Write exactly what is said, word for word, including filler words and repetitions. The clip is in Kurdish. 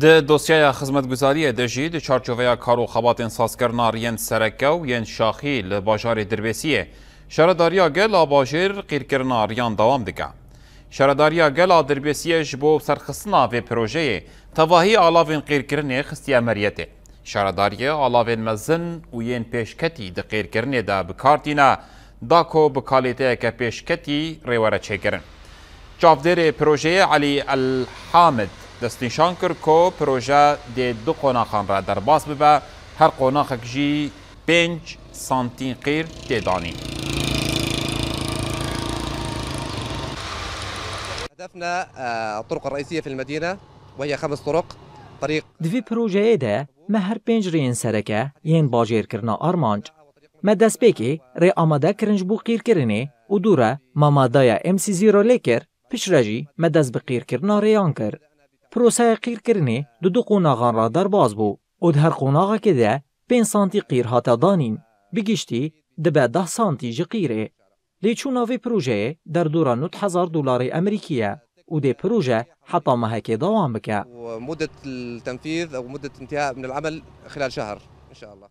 Di dosyeya xizmetguzariyê de jî di çarçoveya kar û xebatên sazkirina riyên sereke û yên şaxî li bajarê Dirbêsiyê, Şaredariya Gel a Bajêr qîrkirina riyan dewam dike. Şaredariya Gel a Dirbêsiyê ji bo serxistina vê projeyê tevahî alavên qîrkirinê xistiye meriyetê. Şaredariyê alavên mezin û yên pêşketî di qîrkirinê de bi kar tîne, da ku bi kalîteyeke pêşketî rê were çêkirin. Çavdêrê projeyê Elî El Hamid destnîşan kir ku proje dê du qonaxan re derbas bibe, her qonaxek jî pênc santî qîr tê danîn. هدفنا آه، الطرق الرئيسية في المدينة، وهي خمس طرق. طريق Di vî projeyê de me her pênc rêyên sereke yên bajêr kirine armanc. Me destpêkê rê amade kirin ji bo qîrkirinê û dû re me madaya M C zero lê kir, piştre jî me dest bi qîrkirina rêyan kir. Proseya qîrkirinê di du qonaxan re derbas bû û di her qonaxekê de pênc santî qîr hate danîn. Bi giştî dibe deh santî ji qîrê. Lêçûna vê projeyê derdora nod hezar dolarê Amerîkî ye û dê proje heta mehekê dewam bike. ومدة التنفيذ أو مدة انتهاء من العمل خلال شهر إن شاء الله.